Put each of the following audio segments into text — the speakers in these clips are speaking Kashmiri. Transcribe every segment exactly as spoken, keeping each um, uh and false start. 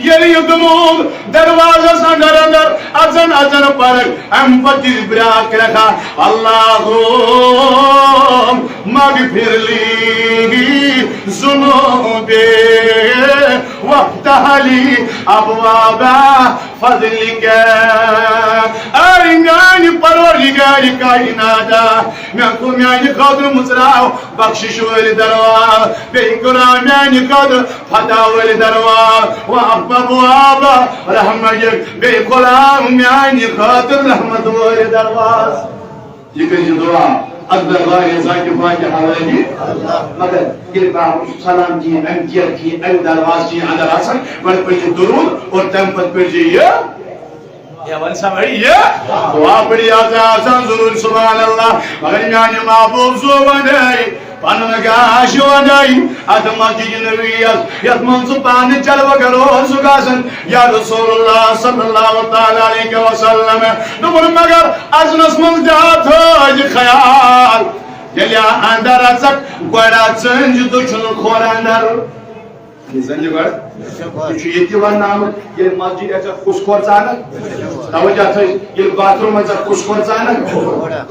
ییٚلہِ یہِ درود دروازس اندر اندر اژان اژان پرکھ، امہِ پتہٕ دِژ بیٛاکھ کرٛٮ۪کھ، اللہم اغفر لی ذنوبی وافتح لی ابواب فضلک۔ اے میانہِ پروردگار کائنات، مےٚ کوٚر میانہِ خٲطرٕ مُژراو بخشش وٲلۍ دروازٕ، بیٚیہِ کوٚر میانہِ خٲطرٕ فتح وٲلۍ دروازٕ، و ابواب رحمتک، بیٚیہِ کھُلاو میانہِ خٲطرٕ رحمت وٲلۍ دروازٕ۔ یہِ کٔرۍ زِ دعا، اتھ دربارِ ذاتِ فاتحہ وٲلی۔ مگر ییٚلہِ بہٕ سلام دِیہِ، امہِ گیٹ کِنۍ، امہِ دروازٕ کِنۍ اندر آسان، گۄڈٕ پٔرۍ زِ درود اور تمہِ پتہٕ پٔرۍ زِ یہِ۔ یا ون سا بڑی یہ دعا پڑھی آتا آسان ضرور، سبحان اللہ۔ مگر میانہِ محبوب سو ونڈائی، پنن گاش ونڈائی، اتھ مسجد نبوی یس، یتھ منز سہ پانہ جلوہ گر اوسکھ آسان، یا رسول اللہ صلی اللہ تعالی علیہ وسلم۔ دوٚپُن، مگر اژنس منز تہِ آو تھٲوزِ خیال، ییٚلہِ اندر اژکھ، گۄڈٕ اژ ژٲنٛجہِ دٔچھُن کھۄر اندر۔ یہِ زن یہِ گۄڈٕ، یہِ چھُ ییٚتہِ وننہٕ آمُت، ییٚلہِ مسجد اژکھ کُس کھۄر ژانکھ؟ توجہ تھٲیِو، ییٚلہِ باتھ روٗم اژکھ کُس کھۄر ژانکھ؟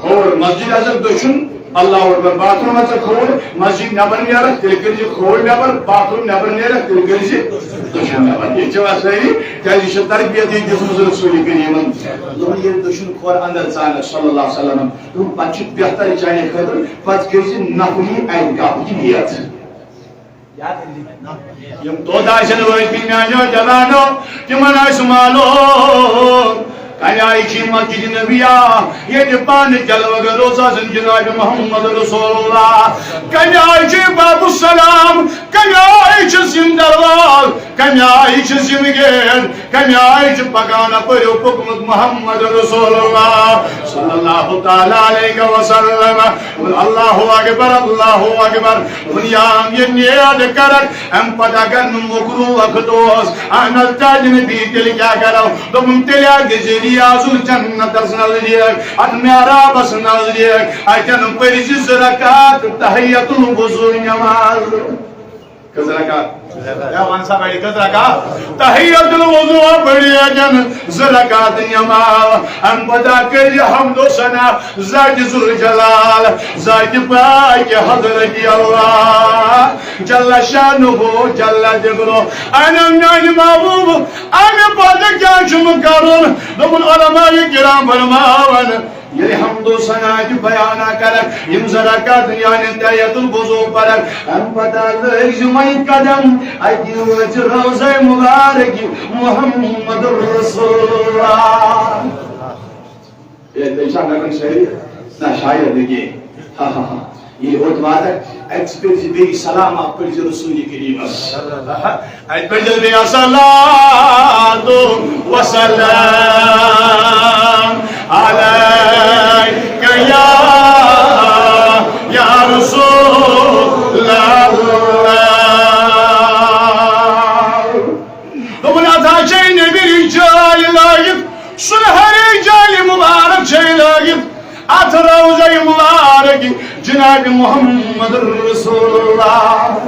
کھووُر۔ مسجد اژکھ دٔچھُن، اللہ اکبر، باتھ روٗم اژکھ کھووُر، مسجد نٮ۪بر نیرکھ، تیٚلہِ کٔرۍ زِ کھووُر نٮ۪بر، باتھ روٗم نٮ۪بر نیرکھ، تیٚلہِ کٔرۍ زِ دٔچھُن نٮ۪بر۔ ییٚتہِ چھِ وۄنۍ سٲری، کیازِ یہِ چھِ تربیت ییٚتہِ دِژمٕژ رسول کریٖمن۔ دوٚپُن، ییٚلہِ دٔچھُن کھۄر اندر ژانکھ صلی اللہ علیہ وسلم، دوٚپُن، پتہٕ چھُ بہتر چانہِ خٲطرٕ، پتہٕ کٔرۍ زِ نفلی اعتکافٕچ نیت۔ یِم توٚت آسن وٲتمٕتۍ میانیو جوانو، تِمن آسہِ معلوم، کمہِ آیہِ چھِ مسجد نبیہ، ییٚتہِ پانہٕ جلوٕ گر اوس آسان جناب محمد رسول اللہ، کمہِ آیہِ چھِ باب السلام، کمہِ آیہِ چھِ سِم دروازٕ، کمہِ آیہِ چھِ سِم گیٹ، کمہِ آیہِ چھُ پکان اپٲرۍ پوٚکمُت محمد رسول اللہ صلی اللہ تعالی علیہ وسلم۔ اللہ اکبر، اللہ اکبر۔ دوٚپُن، یا یہِ نیت کرکھ، امہِ پتہٕ اگر نہٕ موٚکروٗ وقت اوس، اہن حظ، تیٚلہِ نبی، تیٚلہِ کیٛاہ کرو؟ دوٚپُن، تیٚلہِ ہا گٔژھۍ ریاض الجنتس نزدیٖک، اتھ محرابس نزدیٖک، اتٮ۪ن پٔرۍ زِ زٕ رکعت تحیت الوضو نماز۔ کٔژ رکعت؟ ہے، وَن سا بڑی، کٔژ رکعت؟ تحیت الوضو پٔرِتھ زٕ رکعت نماز۔ اَمہِ پتہٕ کٔرۍ حمد و ثنا ذاتِ ذوالجلال، ذاتِ پاکِ حضرتِ اللہ جل شانہ جل ذکرہ۔ اَنم میانہِ محبوب، اَمہِ پتہٕ کیٛاہ چھُم کرُن؟ دوٚپُن، علماء کرام فرماوان، ییٚلہِ حمد و ثنا تہِ بیانہ کرکھ، یِم زٕ رکعت یعنی تحیت الوضو پرکھ، اَمہِ پتہٕ لٲگۍ زِ وۄنۍ قدم، اَتی وٲتۍ زِ روضہ مبارک محمد رسول اللہ۔ ہے، تیٚلہِ چھا لگان سٲری؟ نہ، شاید نہٕ کینٛہہ۔ ہا، ہا، ہا۔ ییٚلہِ اوٚت واتکھ، اَتہِ پٔرۍ زِ بیٚیہِ سلام اکھ پٔرۍ زِ رسول کریٖمس۔ اَتہِ پٔرۍ زِ بیٚیہِ الصلاۃ والسلام علیک یا، یا رسول اللہ۔ دوٚپُن، اَتھ ہا چھے نیٚبرِچ جاے لٲگِتھ، سُنہرٕچ جاے مُبارک چھے لٲگِتھ۔ اتھ روضہ مبارک جناب محمد رسول اللہ۔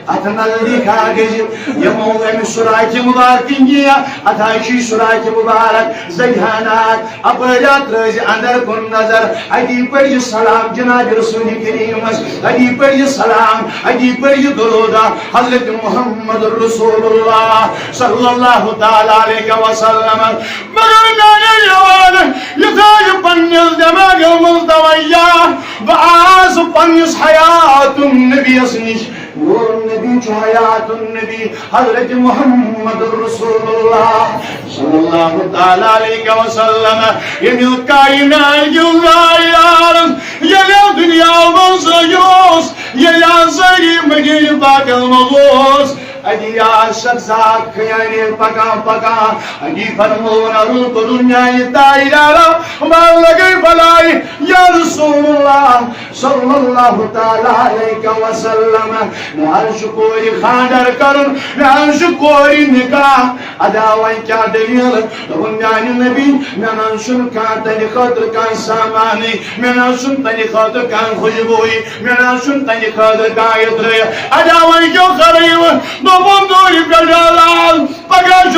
اتھ نزدیک آ گٔژھِتھ یِمو امہِ سُراچہِ مبارکہِ نِیہ، اتھ آے چھُ سُراچہِ مبارک زیہانات، اپٲرۍ آ ترٲوزِ اندر کُن نظر، اتی پٔرزِ سلام جناب رسول کریمس، اتی پٔرزِ سلام، اتی پٔرزِ درودہ حضرت محمد رسول اللہ صلی اللہ تعالی علیہ وسلم۔ مگر میانیو یارو، یہِ تھٲیِو پننِس دٮ۪ماغس منٛز توجہ، بہٕ آس پننِس حیات النبیس نِش۔ میون نبی چھُ حیات النبی حضرت محمد رسول اللہ صلی اللہ تعالی علیہ وسلم۔ ییٚمہِ کائنات کِس ذایارس، ییٚلہِ دُنیا منٛز اوس، ییٚلہِ سٲری مدینہ پاکس منٛز اوس، اتی آ شخص اکھ یعنی پکان پکان، اتی فرموون، عرض کوٚرُن میانہِ تاجدارا، بہٕ لگے بلاے یا رسول اللہ صلی اللہ تعالی علیہ وسلم۔ مےٚ حظ چھُ کورِ خانٛدر کرُن، مےٚ حظ چھُ کورِ نکاح۔ ادا وۄنۍ کیٛاہ دٔلیٖل؟ دوٚپُن، میانہِ نبی، مےٚ نہ حظ چھُنہٕ کانٛہہ تُہنٛدِ خٲطرٕ کانٛہہ سامانٕے، مےٚ نہ حظ چھُنہٕ تُہنٛدِ خٲطرٕ کانٛہہ خوشبوٗیی، مےٚ نہ حظ چھُنہٕ تُہنٛدِ خٲطرٕ کانٛہہ عطرٕے۔ ادا وۄنۍ کیٛاہ کرٕ یہِ؟ دوٚپُن، دوٗرِ پٮ۪ٹھ آو لاز، پگاہ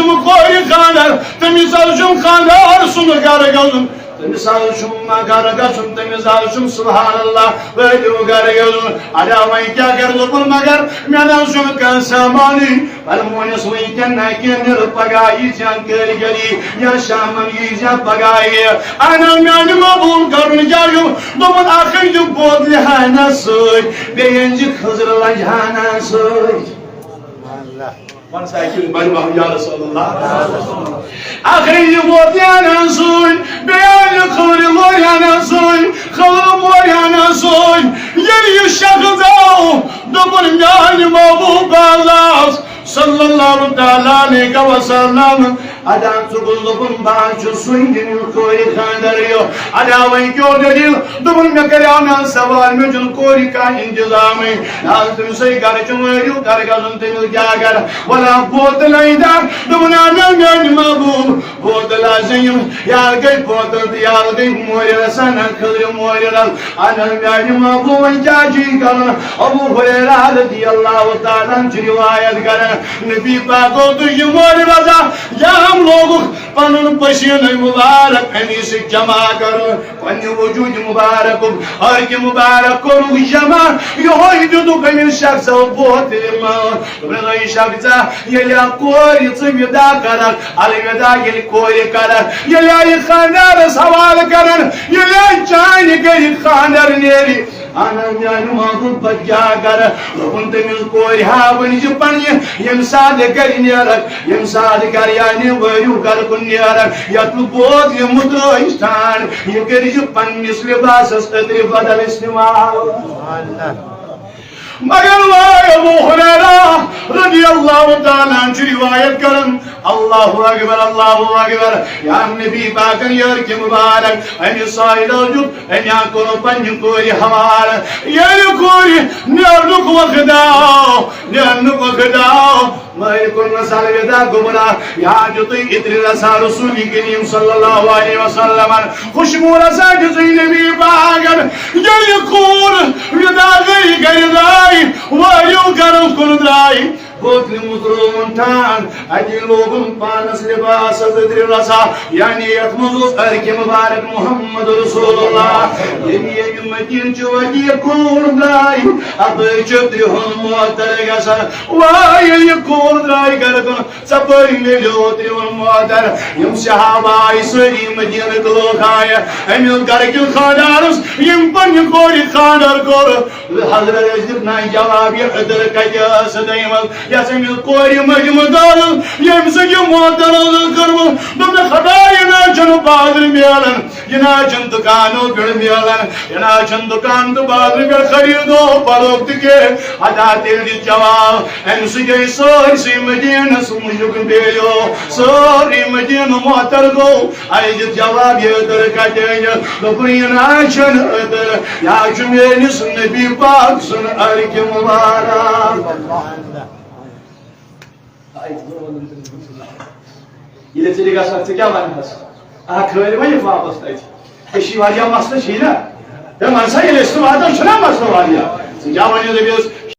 تٔمِس حظ چھُم خانٛدار سُنٛد گرٕ گژھُن، تٔمِس حظ چھُم گرٕ گژھُن، تٔمِس حظ چھُم سبحان اللہ وٲلِو گرٕ گژھُن۔ ادا وۄنۍ کیٛاہ کرٕ؟ دوٚپُن مگر مےٚ نہ حظ چھُنہٕ کانٛہہ سامانٕے۔ فرمونس وٕنکٮ۪ن نہ کینٛہہ، نیر پگاہ ییٖزٮ۪ن کٲلۍ کٮ۪تھ یا شامن ییٖزٮ۪ن پگاہ۔ اہن حظ میانہِ محبوب کرُن کیٛاہ چھُ؟ دوٚپُن اکھ أنۍ زِ بوتلہِ ہنا سۭتۍ، بیٚیہِ أنۍ زِ خٔزٕر لنجہِ ہنا سۭتۍ۔ وَن سا اَکہِ لَٹہِ بَڑِ محمد یا رسول اللہ۔ اَکھ أنۍ یہِ ووت یانَن سۭتۍ، بیٚیہِ أنۍ یہِ خٔزٕر لورِ ہنا سۭتۍ، خٔزٕر لورِ ہنا سۭتۍ۔ ییٚلہِ یہِ شخص آو، دوٚپُن میانہِ محبوب اللہ صلی اللہ تعالیٰ علیہ وسلم، ادا ژٕ گوٚژھ دوٚپُن بہٕ حظ چھُس سُے ییٚمِس کورِ خانٛدر یو۔ ادا وۄنۍ کیٛاہ دٔلیٖل؟ دوٚپُن مےٚ کریٛاو نہ سوال، مےٚ چھُنہٕ کورِ کانٛہہ انتظامٕے۔ نہ حظ تٔمِسٕے گرٕ چھُ وٲرِو گرٕ گژھُن، تٔمِس کیٛاہ گرٕ؟ وَلا بوتل أنۍ دَہ۔ دوٚپُن اَہَن حظ میٛانہِ محبوب، بوتل حظ أنِم، یارٕ گٔے بوتل تہٕ یارٕ گٔے مورِ رَژھا، نہ خٔزٕرِ مورِ رَژھ۔ اَہَن حظ میٛانہِ محبوب، وۄنۍ کیٛاہ چھُ یہِ کَرُن؟ ابو ہریرہ رضی اللہ تعالیٰ عنہ چھِ روایت کران، نبی پاکو تُج یہِ مورِ رَژھا، یام لوگُکھ پنُن پسینہٕ مبارک اَمی سۭتۍ جمع کرُن۔ پننہِ وجود مبارکُک، عرق مبارک کوٚرُکھ جمع، یہوے دیُتُکھ أمِس شخصو بوتلہِ منٛز۔ دوٚپُن، اے شخصا، ییٚلہِ اکھ کورِ ژٕ وِدا کرکھ، الوداع ییٚلہِ کورِ کرکھ، ییٚلہِ یہِ خانٛدارس حوالہٕ کرن، ییٚلہِ چانہِ گرِ خانٛدر نیرِ، اہن حظ میانہِ محبوب، بہٕ کیٛاہ کرٕ؟ دوٚپُن تٔمِس کورِ ہاوٕنۍ زِ پننہِ ییٚمہِ ساتہٕ گرِ نیرکھ، ییٚمہِ ساتہٕ گرٕ یعنی وٲرِو گرٕ کُن نیرکھ، یتھ نہٕ بوتلہِ مُترٲیِتھ ٹھانڈ، یہِ کٔرۍ زِ پننِس لباسس أدرِ بدل استعمال۔ مگر وای ابو ہریرہ رضی اللہ تعالیٰ عنہ چھُ روایت کران، اللہ اکبر، اللہ اکبر، یا نبی پاکن یہِ عرق مبارک، أمِس سایہِ لٲجُکھ، أمۍ ہا کوٚر پننہِ کورِ حوالہٕ۔ ییٚلہِ کورِ نیرنُک وقت آو، نیرنُک وقت آو، مٲلۍ کوٚرنس الوداع گوٚبرا، یا دیُتُے عطرِ رژھا رسول کریم صلی اللہ علیہ وسلمن، خوشبو رژھا دیُتُے نبی پاکن۔ ییٚلہِ کوٗر وِدا گٔے گرِ درٛاے، وٲرِو گرس کُن درٛاے، بوتلہِ منٛز ترٛووُن ٹھانڈ، اَتی لوگُن پانس لباس عطرِ رژھا، یعنی یتھ منٛز اوس عرق مبارک محمد رسول اللہ۔ ییٚلہِ ییٚمہِ مدیٖنہٕ چہِ وتی کوٗر درٛاے، اَپٲرۍ چھُ ترٛہن موتر گژھان۔ وای ییٚلہِ یہِ کوٗر درٛاے گرٕ کُن، ژۄپٲرۍ میلیو ترٛہن موتر۔ یِم صحابہ آیہِ سٲری مدیٖنہٕ کہِ لوٗکھ آیہِ أمِس گرٕ کِس خانٛدارس، یِم پننہِ کورِ خانٛدر کوٚر۔ حضرت ٲسۍ دِتھ نہ جواب، یہِ عطر کتہِ ٲس دوٚیمس، یۄس أمِس کورِ مٔجمہٕ دٲرٕل، ییٚمہِ سۭتۍ یہِ معطر ٲس کٔرمٕژ۔ دوٚپنَس، خدایا، یہِ نہ چھُنہٕ بازرٕ میلان، یہِ نہ چھُنہٕ دُکانو پٮ۪ٹھ میلان، یہِ نہ چھُنہٕ دُکان تہٕ بازرٕ پٮ۪ٹھ خریٖدو فروخت کینٛہہ۔ ادا تیٚلہِ دِ جواب۔ اَمہِ سۭتۍ گٔے سٲرسٕے مدیٖنس مُشُک بیٚیو، سٲرٕے مدیٖنہٕ معطر گوٚو۔ اَسہِ دیُت جواب، یہِ عطر کَتہِ أنِتھ؟ دوٚپُن، یہِ نہ حظ چھُنہٕ عطر، یہِ حظ چھُ میٲنِس نبی پاک سُنٛد عرق مبارک۔ ییٚلہِ ژٕ تہِ گژھکھ، ژٕ کیٛاہ وَنہٕ حظ؟ اَکھ کھٲلۍ وۄنۍ واپس تَتہِ۔ أسۍ چھِ واریاہ مسلہٕ چھِ نا۔ ہے، وَن سا، ییٚلہِ أسۍ تہِ واتو، چھُنہ مسلہٕ واریاہ۔ ژٕ کیٛاہ وَنہِ دٔپِس؟